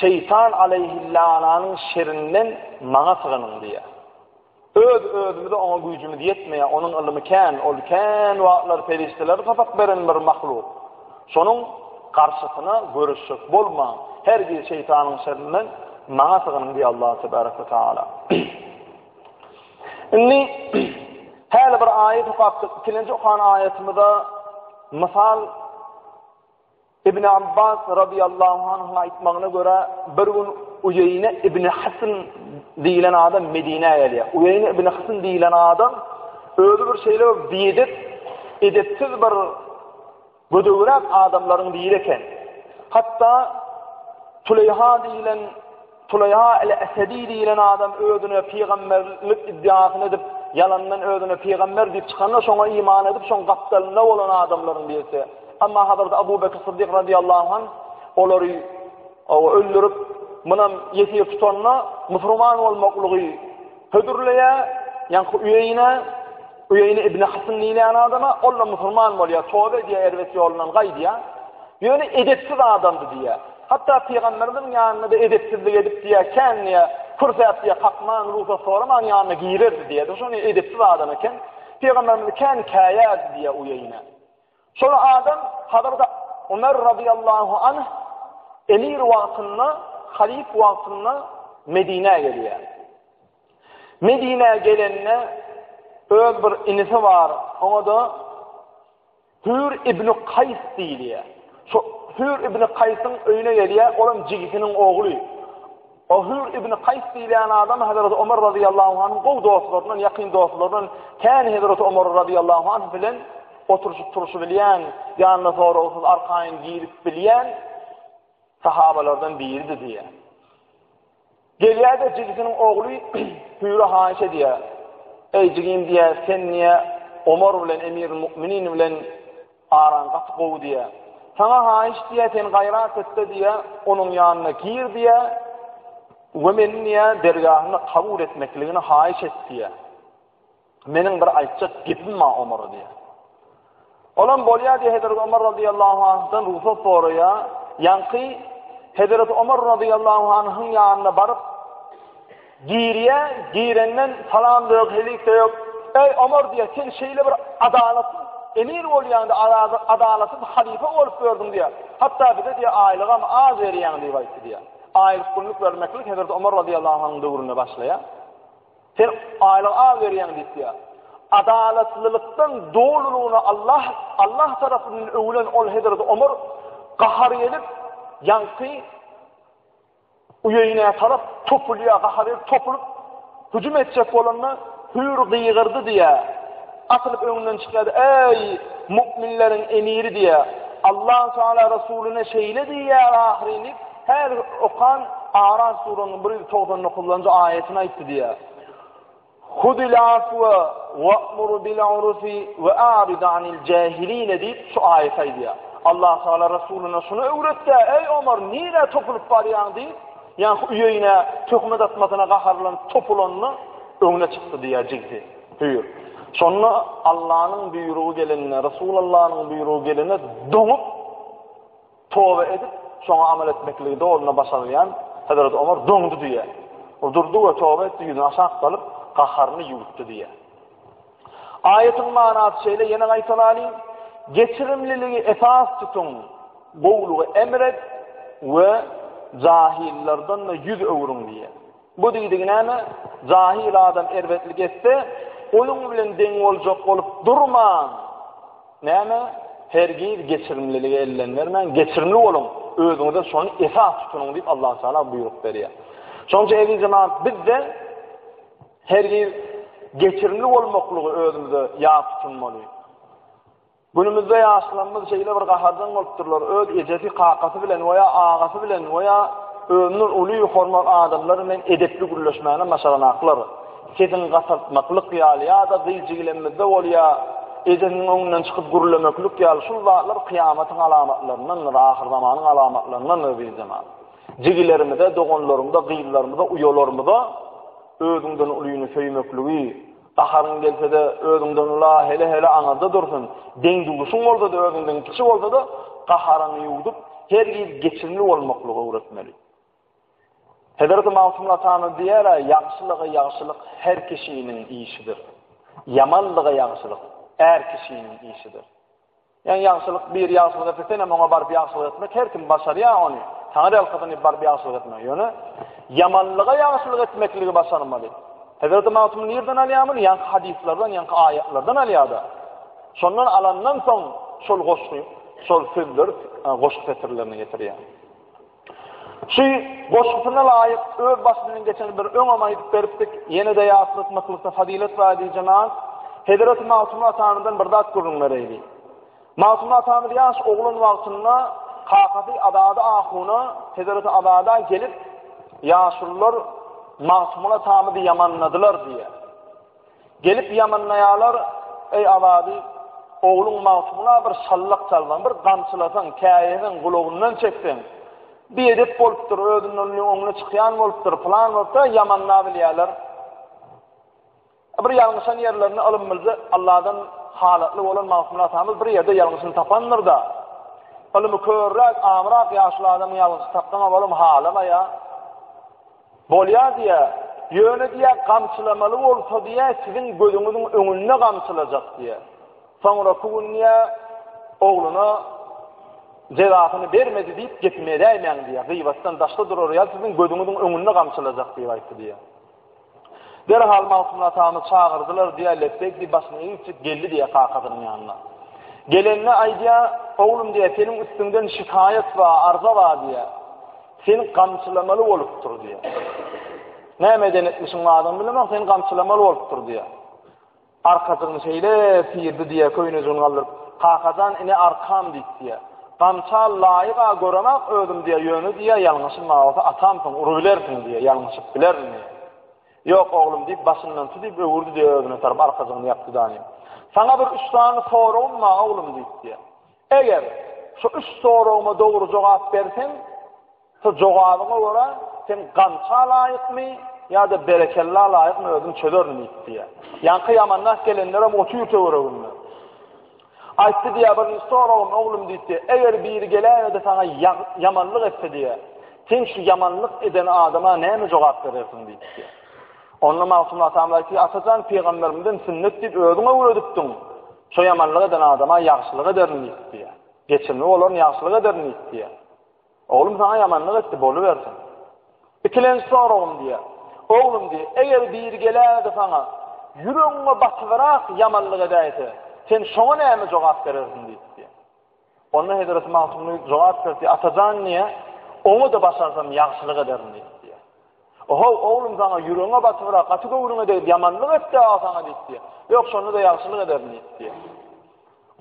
Şeytan aleyhillananyň şerinden maňa sygynyň diýýär. Öz özümize oňa güýjümiz ýetmeýär, onuň ylymy kän, ol kän wagtlar perişdelere sapak beren bir mahluk. Şonuň. Garşysyna göreşjek bolmaň. Hergiz şeýtanyň şerrinden maňa sygynyň diýýär Allah tebarek we taala. Indi häli bir aýat okapdyk. Ikilenji okan aýatymyza mysal Ibn Abbas radiyallahu anhuň aýtmagyna görä bir gün Uýeýne ibn Hasn diýilen adam Medinä gelýär. Uýeýne ibn Hasn diýilen adam özi bir şeýle bir biedep, edepsiz bir Gödegräk adamlaryň biri eken. Hatda Tuleýha diýlen, Tuleýha el-Esedi diýlen adam özüne pygamberlik iddiasyny edip, ýalandan özüne pygamber diýip çykanda, şoňa iman edip, şoň gapdalynda bolan adamlaryň birisi. Emma Hazreti Abu Bekr Siddik radiyallahu anh olary öldürip, munam ýesir tutanda musulman bolmaklygy hödürleýär, ýaňky Uýeýne, Uýeýne ibn Hasyn diýilýän adama, ol-da musulman bolýar, toba edýär, erbet ýolundan gaýdýar. Ýöne edepsiz adamdy diýýär. Hatda pygamberimiziň ýanynda-da edepsizlik edip diýýär, kän diýýär, kürsäp diýýär, kakman, rugsat soraman ýanyna girerdi diýýär. Şony edepsiz adam eken. Pygamberimizi kän käýärdi diýýär Uýeýne. Şol adam Hazreti Ömer radiyallahu anh emir wagtynda, halyf wagtynda Medinä gelýär. Medinä gelende öz bir inisi bar, oňa-da Hür ibn Kaýs diýilýär. Şo Hür ibn Kaýsyň öýüne gelýär, olam jigisiniň ogly. O Hür ibn Kaýs diýilýän adam Hazreti Omar razyýallahu anhuň gowy dostlaryndan, ýakyn dostlaryndan, kän Hazreti Omar razyýallahu anh bilen oturyşyp turşy bilýän, ýanyna soragsyz arkaýyn girip bilýän sahabalardan biridi diýýär. Gelýär-de jigisiniň ogly Hüre haýyş edýär. Eý jigim diýýär, sen diýýär, Omar bilen Emirül Müminin bilen Araň gaty gowy diýýär. Saňa haýyş diýýär, sen gaýrat et-de diýýär, onuň ýanyna gir diýýär we meni diýýär, dergahynda kabul etmekligini haýyş et diýýär. Meniň bir aýtjak gepim bar Omara diýýär. Olam bolýar diýýär, Hezreti Omar razyýallahu anhdan rugsat soraýar. Ýaňky Hezreti Omar razyýallahu anhyň ýanyna baryp Girýär, girenden salam-da ýok, helik-de ýok. Eý, Omar diýýär, sen şeýle bir adalatsyz emir bolýaň-da, adalatsyz halypa bolup gördüň diýýär. Hatda bize diýýär, aýlygam az berýäň diýip aýtdy diýýär. Aýlyk günlük bermeklik Hezreti Omar razyýallahu anhuň döwründe başlaýar. Sen aýlyk az berýäň diýip diýýär. Adalatlylykdan dolulygyna Allah Allah tarapyndan öwülen ol Hezreti Omar gahary gelip, ýaňky Uýeýnä tarap topulýar, gahary gelip topulyp, hüjüm etjek bolanda, Hür gygyrdy diýýär. Atylyp öňünden çykýar-da, Eý, mu'minleriň emiri diýýär. Allahu Teala Resulyna şeýle diýýär ahyryn diýip, häzir okan Araf surasynyň 199-njy aýatyny aýtdy diýýär. Huzil afwe we'mur bil urfi we a'rid anil jahiline diýip şu aýaty aýdýar. Allah Teala Resulyna şuny öwretdi, eý Omar nirä topulyp barýaň diýip, ýaňky uýeýne töhmet atmasyna gaharlanyp topulanda öňüne çykdy diýýär jigsi. Hüýr. Şonda Allanyň buýrugy gelende, Resulallanyň buýrugy gelende doňup Toba edip, şoňa amal etmekligi dolyna başarýan Hezreti Omar doňdy diýýär. Ol durdy we toba etdi, ýüzüni aşak salyp, gaharyny ýuwutdy diýýär. Aýatyň manasy şeýle, ýene gaýtalalyň, Geçirimliligi esas tutuň, gowulygy emr et we jahyllardan-da ýüz öwrüň diýýär. Bu diýdigi näme? Jahil adam erbetlik etse, onuň bilen deň boljak bolup durmaň. Näme? Hergiz geçirimliligi elden bermäň, geçirimli boluň, özüňize şony esas tutunyň diýip Allah Teala buýruk berýär. Şonuň üçin eziz jemagat biz-de hergiz geçirimli bolmaklygy özümize ýat tutunmaly. Günümizde ýaşlarymyz şeýle bir gaharjaň bolupdyrlar, öz ejesi, kakasy bilen we ýa agasy bilen we ýa özünden uly hormat adamlar bilen edepli gürleşmäne başaranaklar. Sesiňi gataltmaklyk ýaly ýa-da gyz jigilemizde bolýa, ejesiniň öňünden çykyp gürlemeklik ýaly şul zatlar kyýamatyň alamatlaryndandyr, ahyrzamanyň alamatlaryndandyr bir zaman. Jigilerimize, doganlarymyza, gyzlarymyza, uýalarymyza özüňden ulyny söýmekligi, gaharyň gelse-de özüňden ula hele-hele aňyrda dursun, deň-duşuň bolsa-da özüňden kiçi bolsa-da gaharyňy ýuwdup, hergiz geçirimli bolmaklygy öwretmeli. Hezreti Magtymguly atamyz diýer-ä, Ýagşylyga ýagşylyk her kişiniň işidir. Ýamanlyga ýagşylyk är kişiniň işidir. Ýagny ýagşylyk biri ýagşylyk etse senem oňa baryp ýagşylyk etmek her kim başarýar ony. Taňry ýalkasyn diýip baryp ýagşylyk etmek. Ýöne ýamanlyga ýagşylyk etmekligi başarmaly. Hezreti Magtymguly nirden alýar muny? Ýaňky hadyslardan, ýaňky aýatlardan alýar-da. Şondan alandan soň şol goşgy, şol sözleri goşgy setirlerine getirýär. Şu goşgusyna laýyk öz başyndan geçen bir öňem aýdyp beripdik, ýene-de ýatlatmaklykda fazylet bar diý jemagat. Hezreti Magtymguly atamyzdan bir zat gürrüň bereýli. Magtymguly atamyz ýaş oglan wagtynda kakasy Azady ahuna, Hezreti Azada gelip, ýaşulular Magtymguly atamyzy ýamanladylar diýýär. Gelip ýamanlaýarlar, Eý, Azady, ogluň Magtymgula bir şallak çalsaň, bir gamçylasaň, käýeseň, gulagyndan çekseň, biedep bolupdyr, özünden ulyň öňüne çykýan bolupdyr, pylan bolupdyr, ýamanlabilýärler. Bir ýalňyşan ýerlerini ylym bilse, Alladan halatly bolan Magtymguly atamyz bir ýerde ýalňyşyny tapandyr-da. Ylymy körräk, amrak ýaşuly adamyň ýalňyşy tapsaňam olam halamaýar. Bolýar diýýär. Ýöne diýýär, gamçylamaly bolsa diýýär, siziň gözüňiziň öňünde gamçylajak diýýär. Soňraky gün diýýär, ogluna jezasyny bermedi diýip gepimi edäýmäň diýýär. Gybatdan daşda durar ýaly siziň gözüňiziň öňünde gamçylajak diýip aýtdy diýýär. Derhal Magtymguly atamyzy çagyrdylar diýýär, lepbeýk diýip başyny egipjik geldi diýýär kakasynyň ýanyna. Gelende aýdýar, oglum diýýär, seniň üstüňden şikaýat bar, arza bar diýýär. Seni gamçylamaly bolupdyr diýýär. Näme eden etmişiň badyny bilemok, seni gamçylamaly bolupdyr diýýär. Arkajygyny şeýle syrdy diýýär, köýnejigini galdyryp. Kakajan ine arkam diýip diýýär. Gamça laýyg-a göremak özüm diýýär, ýöne diýýär, ýalňyşym bar bolsa atamsyň, urubilersiň diýýär, ýalňyşyp bilerin diýýär. Ýok oglum diýip, başyndan tutup öwürdi diýýär özüne tarap, arkajygyny ýapdy dany. Saňa bir üç sany soragym bar oglum diýip diýýär. Eger şu üç soragyma dogry jogap berseň, şo jogabyňa görä sen gamça laýykmy ýa-da berekella laýykmy özüm çözerin diýip diýýär. Ýaňky ýamandas gelenlerem otyr töwereginde. Aýtdy diýýär, birinji soragym oglum diýip diýýär, eger biri geläýse-de saňa ýamanlyk etse diýýär, sen şu ýamanlyk eden adama näme jogap berersiň diýip diýýär. Onda Magtymguly atamyz aýtdy, Atajan pygamberimizden sünnet diýip özüň öwredipdiň. Şo ýamanlyk eden adama ýagşylyk ederin diýip diýýär. Geçimli bolaryn, ýagşylyk ederin diýip diýýär. Oglum saňa ýamanlyk etdi, bolubersin. Ikilenji soragym diýýär. Oglum diýýär, eger biri geläýse saňa ýüregiňe batybyrak ýamanlyk edäýse, sen şoňa näme jogap berersiň diýip diýýär. Onda Hezreti Magtymguly jogap berdi, Atajan diýýär, oňa-da başarsam ýagşylyk ederin diýip diýýär. Ohow, oglum saňa ýüregiňe batybrak, gaty göwnüňe degip ýamanlyk etdi-a saňa diýip diýýär. Ýok, şonda-da ýagşylyk ederin diýip diýýär.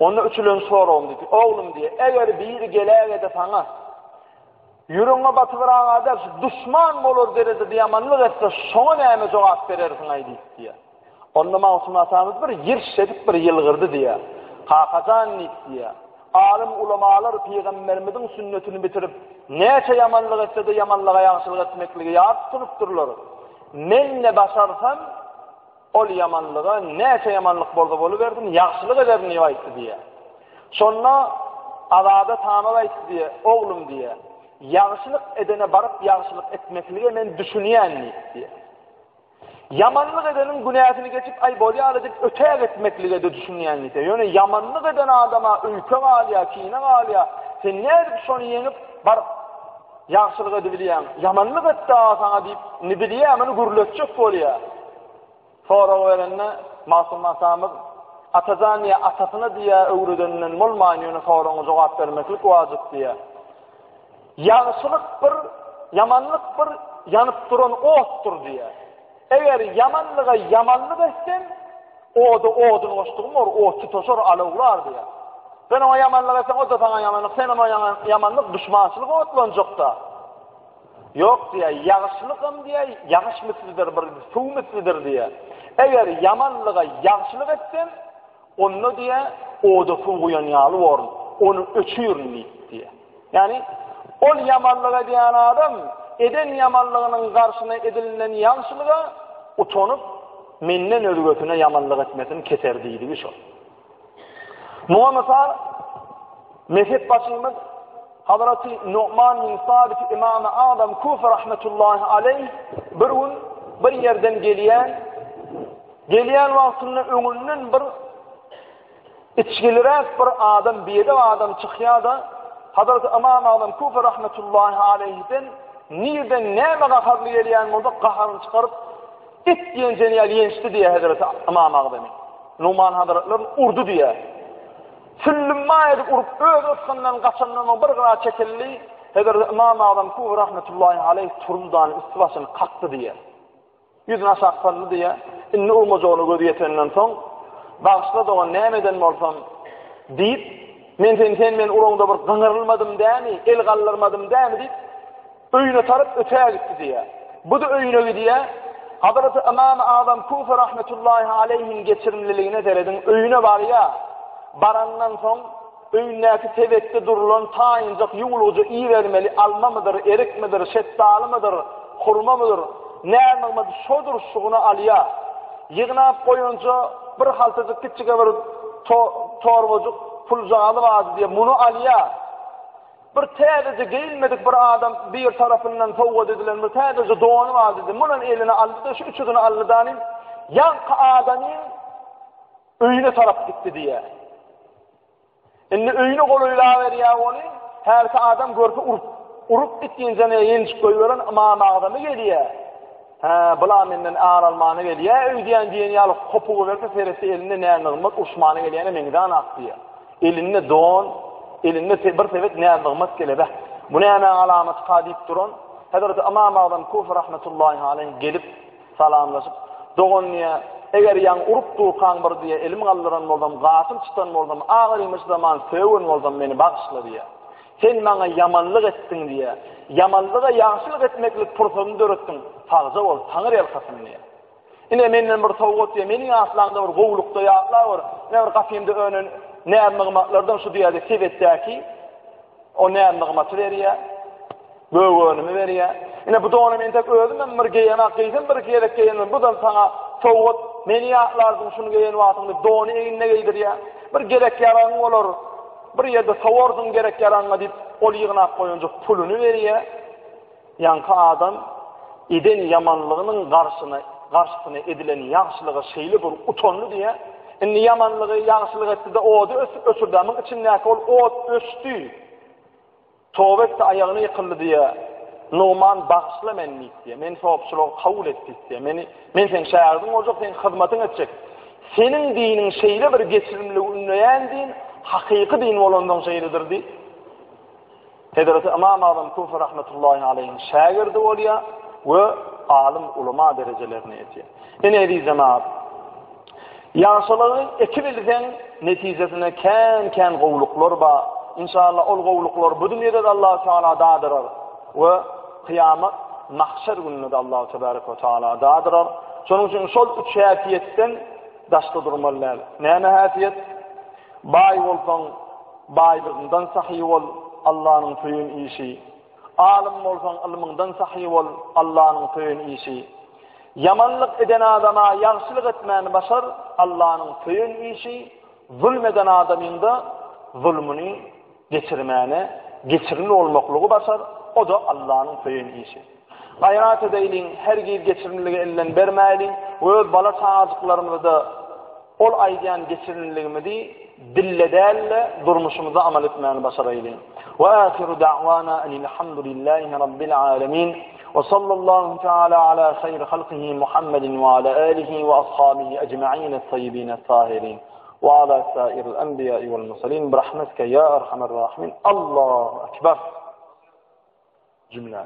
Onda üçülenji soragym diýdi. Oglum diýýär, eger biri geläge-de saňa ýüregiňe batybraga däl, şu duşman bolar derejede ýamanlyk etse, şoňa näme jogap berersiň-aý diýip diýýär. Onda Magtym atamyz bir ýyrş edip bir ýylgyrdy diýýär. Kakajan diýip diýýär. Alym ulamalar pygamberimiziň sünnetini bitirip, näçe ýamanlyk etse-de ýamanlyga ýagşylyk etmekligi ýat tutunypdyrlar. Men-de başarsam, ol ýamanlyga näçe ýamanlyk bolsa bolubersin, ýagşylyk ederin diýip aýtdy diýýär. Şonda Azada Tamaz aýtdy diýýär, oglum diýýär, ýagşylyk edene baryp ýagşylyk etmeklige men düşünýän diýip diýýär. Ýamanlyk edeniň günäsini geçip, aý bolýar-la diýip ötäk etmeklige-de düşünýän diýse. Ýöne ýamanlyk eden adama öýke galýar, kine galýar. Sen nädip şony ýeňip, baryp ýagşylyk edibilýäň? Ýamanlyk etdi-a saňa diýip, indi bilýär, muny gürletjek bolýar. Sorag berende Magtym atamyz, Atajan diýýär, atasyna diýýär, öwredeninden bolmaýyn, ýöne soragyňa jogap bermeklik wajyp diýýär. Ýagşylyk bir, ýamanlyk bir ýanyp duran otdur diýýär. Eger ýamanlyga ýamanlyk etseň, oda odun goşdugym bor, ot tutaşar, alawlar diýýär. Sen oňa ýamanlyk etseň, o-da saňa ýamanlyk, sen oňa ýamanlyk, duşmançylyk otlanjak-da. Ýok diýýär, ýagşylykam diýýär, ýagyş mislidir, bir suw mislidir diýýär. Eger ýamanlyga ýagşylyk etseň, Onda diýýär, oda suw guýan ýaly borun, ony öçürin diýip diýýär. Ýagny, ol ýamanlyk edýän adam eden ýamanlygynyň garşyna edilinden ýagşylyga utanyp, menden özgesine ýamanlyk etmesini keser diýdigi şol. Muňa mysal, mezhep başymyz Hazraty Nu'man bin Sabit Imam-y Azam Kufa rahmetullahi aleýh bir gün bir ýerden gelýän, gelýän wagtynda öňünden bir. Içgiliräk bir adam, biedep adam çykýar-da, Hazreti Ymam Agzam Kufa rahmetullahi aleýhiden nirden näme gaharly gelýän bolsa gaharyny çykaryp, it diýen jenýal ýençdi diýýär Hazreti Ymam Agzamy. Numan hazretlerini urdy diýýär. Süllümma edip urup, öz ysgyndan gaçandan soň bir gyra çekildi. Hazreti Ymam Agzam Kufa rahmetullahi aleýh turdy-da, üsti-başyny kakdy diýýär. Ýüzüni aşak saldy diýýär. Indi urmajagyna gözi ýetenden soň, Bagyşla dogan, näme eden bolsam, diýip, Men seni sen meni uraňda bir gyňyrylmadym dämi, el galdyrmadym dämi diýip, öýüne tarap ötä gitdi diýýär. Bu-da öýüne gidýär. Hazreti Ymam Azam Kufa rahmetullahi aleýhiň geçirimliligine serediň, öýüne barýar. Barandan soň, Öýündäki sebetde durulan taýynjak ýuwlugyja ibermeli almamydyr, erikmidir, şetdalymydyr, hurmamydyr, näme-nygmat şodur şugyny alýar. Ýygnap goýança bir haltajyk kiçjige bir torbajyk puljagazy bardy diýýär, muny alýar. Bir täzeje geýilmedik bir adam bir tarapyndan sowgat edilen bir täzeje dony bardy diýdi. Munam eline aldy-da, şu üçüsini aldy-da, ýaňky adamyň Öýüne tarap gitdi diýýär. Indi öýüne golaýlaberýär ony, hälki adam görse urup, urup it ýenjene ýenjip goýberen Ymam Agzamy gelýär. Hä, bula menden ar almana gelýär öýdýän diýen ýaly hopugyberse seretse elinde nä nygmat uruşmana gelýäne meňzänak diýýär. Elinde don, elinde bir sebet nä nygmat gele beh. Bu nämäň alamatyka diýip duran Hezreti Ymam Agzam Kufi rahmetullahi aleýh gelip Salamlaşyp, Dogan diýýär, eger ýaňy urup durkaň bir diýýär, elim galdyran bolsam, gaşym çytan bolsam, agyrymy çydaman sögen bolsam meni bagyşla diýýär. Sen maňa ýamanlyk etdiň diýýär. Ýamanlyga ýagşylyk etmeklik pursadyny döretdiň, sagja bol, Taňry ýalkasyn diýýär. Ine menden bir sowgat diýýär, meni ýatlaňda bir gowulykda ýatlawür, ine bir gapymda önen näz-nygmatlardan şu diýýär sebetdäki O näz-nygmaty berýär, gök önümi berýär. Ine bu dony men tek özümem bir geýemok, geýsem bir-iki gezek geýenim, bu-da saňa sowgat, meni ýatlarsyň şuny geýen wagtyň diýip, dony egnine geýdirýär. Bir gerek-ýaragyň bolar, bir ýerde sowarsyň gerek-ýaragyňa diýip, ol ýygnap goýanja puluny berýär. Ýaňky adam eden ýamanlygynyň garşyna, garşysyna edilen ýagşylyga şeýle bir utandy diýýär. Indi ýamanlygy ýagşylyk etdi-de ody öçürdi. Muň içindäki ol ot öçdi. Toba etdi, aýagyna ýykyldy diýýär. Nugman bagyşla meni diýip diýýär. Meni sowapçylyga kabul et diýip diýýär. Meni men seň şägirdiň boljak, seň hyzmatyň etjek. Seniň diniň şeýle bir geçirimliligi ündeýän din, hakyky din bolansoň şeýledir diýip. Hezreti Ymam Azam Kufa rahmetullahi aleýhiň şägirdi bolýar we alym ulama derejelerine ýetýär. Ine eziz jemagat, ýagşylygy ekibilseň netijesinde kän-kän gowulyklar bar. Inşallah ol gowulyklary bu dünýede-de Allahu Teala dadyrar we kyýamat mahşer gününde-de Allahu tebarek we taala dadyrar. Şonuň üçin şol üç häsiýetden daşda durmaly däl. Näme häsiýet? Baý bolsaň, baýlygyňdan sahy bol, Allanyň söýen işi. Alym bolsaň, ylmyňdan sahy bol, Allanyň söýen işi. Ýamanlyk eden adama ýagşylyk etmäni başar, Allanyň söýen işi. Zulm eden adamyňda zulmuny geçirmäne, geçirimli bolmaklygy başar, o-da Allanyň söýen işi. Gaýrat edeýliň, hergiz geçirimliligi elden bermäýliň we öz bala-çagajyklarymyza-da ol aýdýan geçirimliligimizi dilde däl-de, durmuşymyzda amal etmäni başaraýlyň. We ahiru da'wana enilhamdulillahi rabbil alemin. We sallallahu teala ala hayri halkihi Muhammedin we ala alihi we ashabihi ecma'in et-tayyibin et-tahirin. We ala sairil enbiya'i wal mursalin bi rahmetike ya erhamer rahimin. Allahu ekber. Jümle.